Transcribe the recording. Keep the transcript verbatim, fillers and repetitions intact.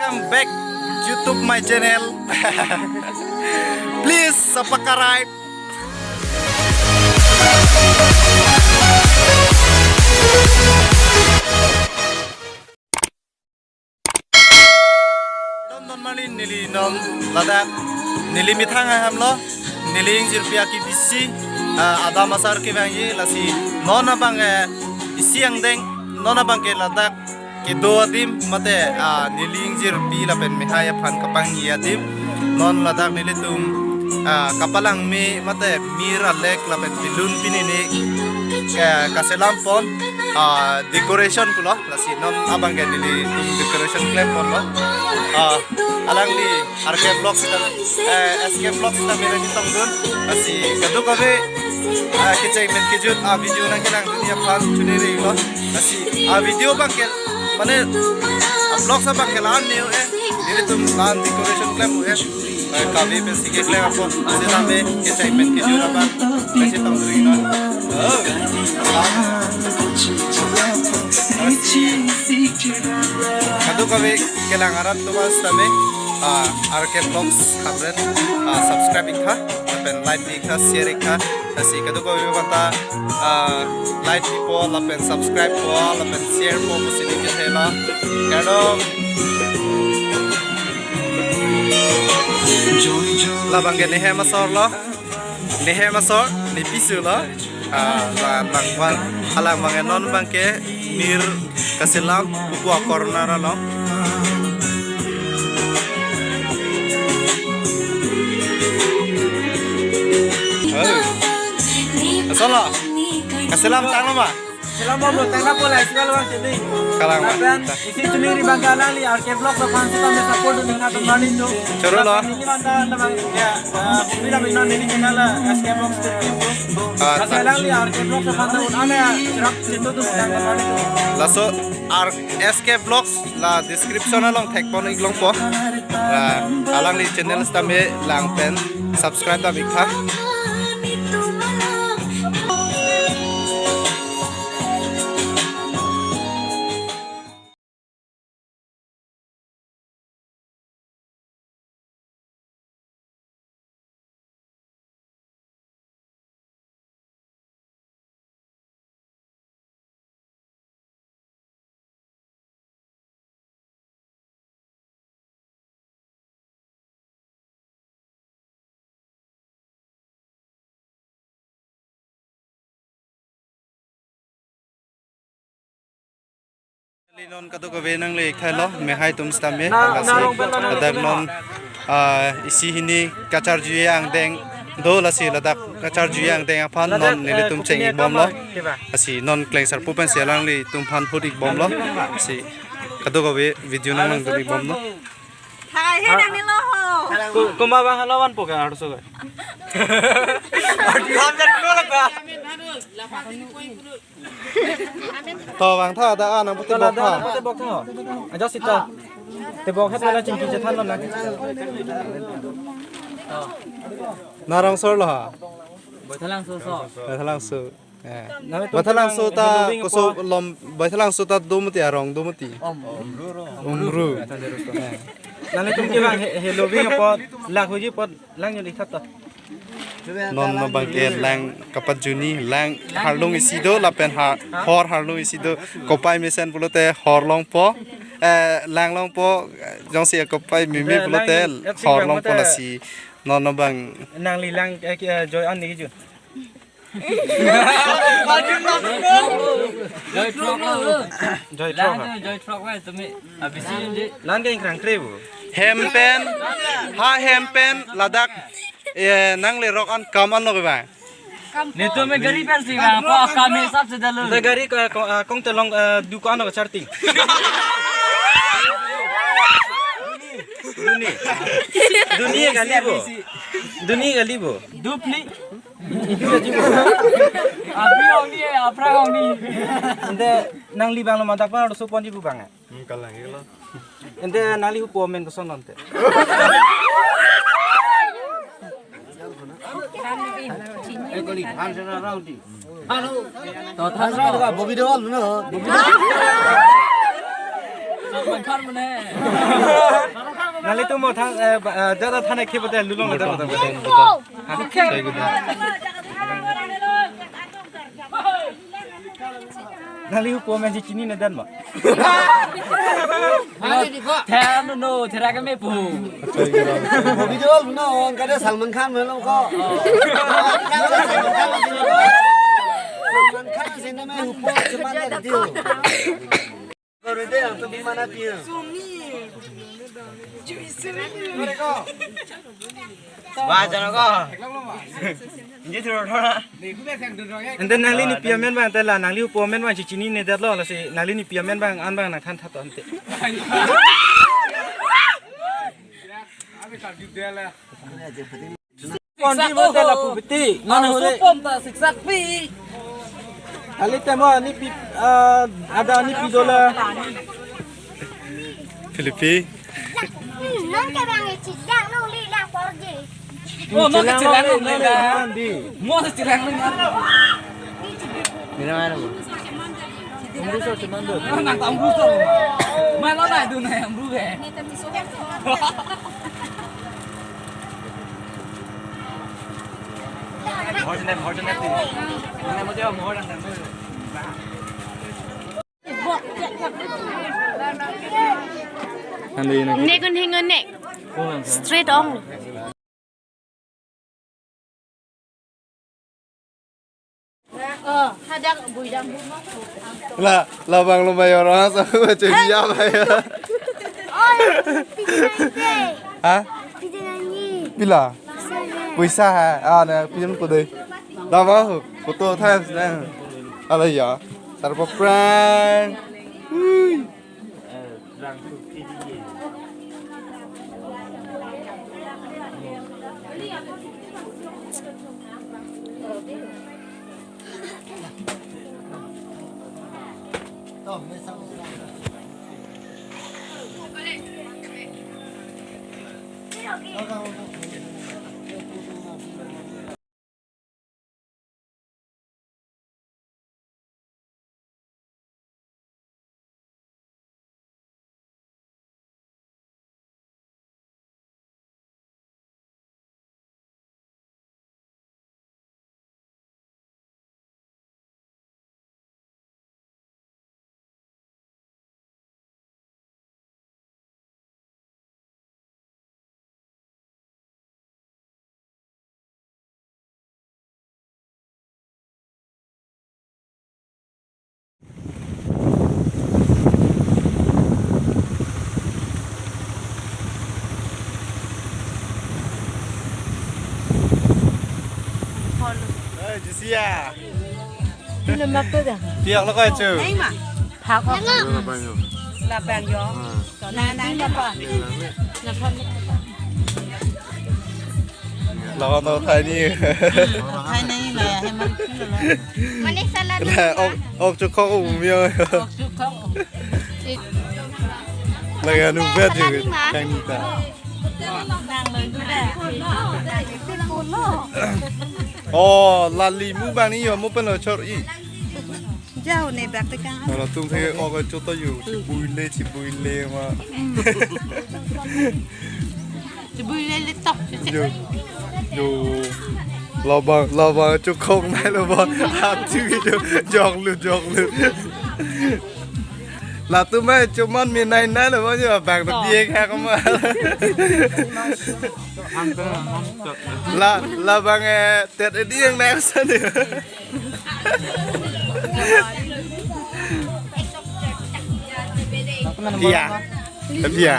Welcome back YouTube my channel. Please subscribe. Don don malin neli non ladak neli methang ahamlo, neli ingjirpi aki bisi, ah, adam asar kevangji lasi non abang, eh, isi angdeng non abang ke ladak kedo adim mate, ah, neli ingjirpi lapen mehai aphan kapangji adim non ladak nelitum, ah, kapalangme mate mir alek lapen balloon pinine, eh, kaselam pon, ah, decoration pulo. Lasi non abang ke nelitum decoration klem ponlo. Ah, alangli R K Vlogs ta, eh, S K Vlogs ta mere nitongdun. Lasi kadokave, ah, kecheng pen kejut, ah, video nangkelangdunji aphan choningri lo. Lasi, ah, video abang ke, mane, ah, vlogs abang ke la-an ne-o eh. Nelitum la-an decoration klem-o eh. Eh, kave pensi keklem apot, setame kecheng pen kejut abang pensi tongdri non. Oh. Kadokave kelang arat atum setame, ah, R K Vlogs aphan, ah, subscribe iktha, lapen like iktha, share iktha. Lasi kadokave aphanta, ah, like pipo, lapen subscribe po, lapen share po, pusi ningje thela. Kardom. Labang ke nehem asor lo. Nehem asor, nepisu lo. Ah, la, lang bang, alang bang non bang ke mir kaselam pupu akornar along. Oh. Asal lo. Kaselam tanglo ma? Selam bom lo, tanglo po la, isi kalang bang chini. Kalang bang. Lapen isi choningri bang ke alangli R K Vlogs aphan setame support dun nang atum mani tu. Choro lo. Lapen neli manta labang ya, ah, neli labang non neli channel la S K Vlogs thirteen tu. Ah, lapen alangli R K Vlogs aphan ta un ane cherap chetu tu tang mani tu. Laso R S K Vlogs la description along thek pon ik longpo. La alangli channel setame lang pen subscribe dam iktha. Neli non kadokave nangle thailo, mehai atum setame, na, lasi na, ladak non, ah, isi hini kacharjuji angdeng do, lasi ladak kacharjuji angdeng aphan non nelitum cheng-ik bomlo. Lasi non klengsarpo pensi alanglitum aphan hut ik bomlo. Lasi kadokave video nanglangdun ik bomlo. Hai, hai, nang nilo ho. Ko-, koma bang halawan po ka arso ka. Ardi hamdan ko la ka. To bang tha da, ah, nang pute bok tha. Pute bok tha. Aja sita. Te bok het la chingki chethan lo na. Narong sor lo ha. Baithalangso so. Baithalangso. Eh. Nang itu Baithalangso ta, Halloween koso apot lom, Baithalangso ta do mati, arong do mati. Om. Umru. Eh. Nang itu ke bang he-, Halloween apot, lang huji apot, lang nyuli khat to. Non no bang ke lang kapajuni, lang harlung isi do, lapen ha-, hor harlung isi do. Kopai mesen pulote hor longpo, eh, lang longpo, jongsi kopai meme pulote hor longpo lasi. Non no bang. Nangli lang, eh, ki, eh, joy on ni kiju. Joy truck lo. Joy truck. Lang joy truck lo tumi. Abisi je. Lang ke ingkrang kre bu. Hempen, ha hempen ladak. Eh, nangle rok an kam an lo ke bang. Netum ke gari pen si bang. Ko kam hisab se dalo. Da gari ko, ko, ah, kong telong, eh, dukan lo charting. Duni. Duni kali bu. Duni kali bu. Dupli. Abri ong ni, eh, apra ong ni. Ante nangli bang lo madak bang, arloso ponji bu bang. Hmm, kalang ilo. Ante nangli hupo men koson ante. To than rau ka, Bobby Deol no. Nangli tu mo thang, eh, ba, eh, jada thane khe bote lulong le jada. Nangli hupo men chininedet ma? Than no, thera keme pu. Video na on kade Salman Khan melo ko. Salman Khan sene me hupo cheman dia. Kore de, ang to bimana pia. Wah, jano ko. Ini thuro thura. Ante nangli nipi amen abang, ante la nangli hupo amen abang chininedetlo, lasi nangli nipi amen abang an abang nangthan thato ante. Kondi mo tela pupiti. Mana hore? Sopom ta siksak pi. Ali temo anipi, ah, ada anipi dola. Philippi. Hmm, non ke bang e chijang nong li la porji. Oh, mo ke chijang nong li la. Mo ke chijang nong li la. Mina mana mo? Umruso cheman do. Nang ta umruso. Mana na do na umru ke. Nek un hing un nek. Straight on. Oh, hadak buidam. La, labang lo mayor orang sa ko cek dia ba ya. Oh, pizza nanti. Ha? Pizza nanti. Pila? Pizza nanti. Puisa hai. Ah, na pin ko dei. Labang photo tha na. Ala ya. Sarpa prank. Ui. Eh, Jisia. Pilo mak tu dah. Tiak lo kai chu. Ai ma. Phak ok. Labang yo. Labang yo. Na na na pa. Na pa. Lawan to thai ni. Thai ni la ya, hai man. Mane salad. La, ok, ok chu khok um yo. Ok chu khok. Lagi anu bet juga. Kang Nita. Oh, lali mu bang ni yo mu pen lo chor i. Jao ne bak te kang. Kalau tum the ok cho to yo, chibui le, chibui le ma. Chibui le le tok. Yo. Yo. Labang, labang chu khok nai labang. Hap chu yo. Jok lu, jok lu. Latum mai chuman mi nai nai labang yo bang to biek ha kama. La, labang eh tet dieng nai sa ni. Pia. Pia.